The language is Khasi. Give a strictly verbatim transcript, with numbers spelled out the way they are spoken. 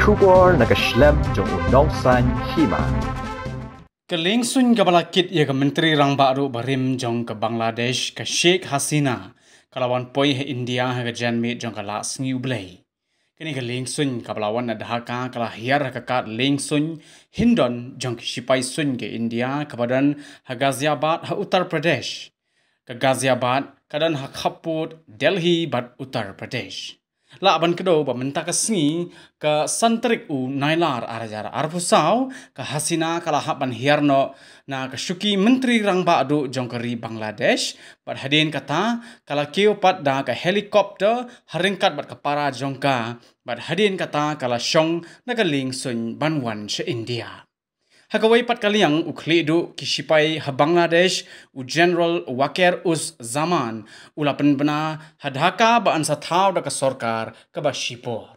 Khubor na ka shlem jong u nongsan hima. Ka liengsuiñ kaba la kit ïa ka Myntri Rangbah Duh barim jong ka Bangladesh, ka Sheikh Hasina, ka la wan poi ha India ha ka janmiet jong ka Laisngi U Blei. Kane ka liengsuiñ kaba la wan na Dhaka ka la hiar ha ka kad liengsuiñ Hindon jong ki shipai suiñ ka India kaba don ha Ghaziabad ha Uttar Pradesh. Ka Ghaziabad ka don ha khappud Delhi bad Uttar Pradesh. Lah ban kdew ba mynta ka sngi ka san tarik u Nailar ar hajar arphew saw, ka Hasina ka la hap ban hiar noh na ka shuki Myntri Rangbah Duh jong ka ri Bangladesh, bad hadien kata ka la kiew pat da ka helicopter ha ryngkat bad ka para jong ka, bad hadien kata ka la shong na ka liengsuiñ ban wan sha India. Ha kawei pat ka liang, u khlieh duh ki shipai ha Bangladesh, u General Waqar-uz-Zaman, u la pynbna ha Dhaka ba yn sa thaw da ka sorkar kaba shipor.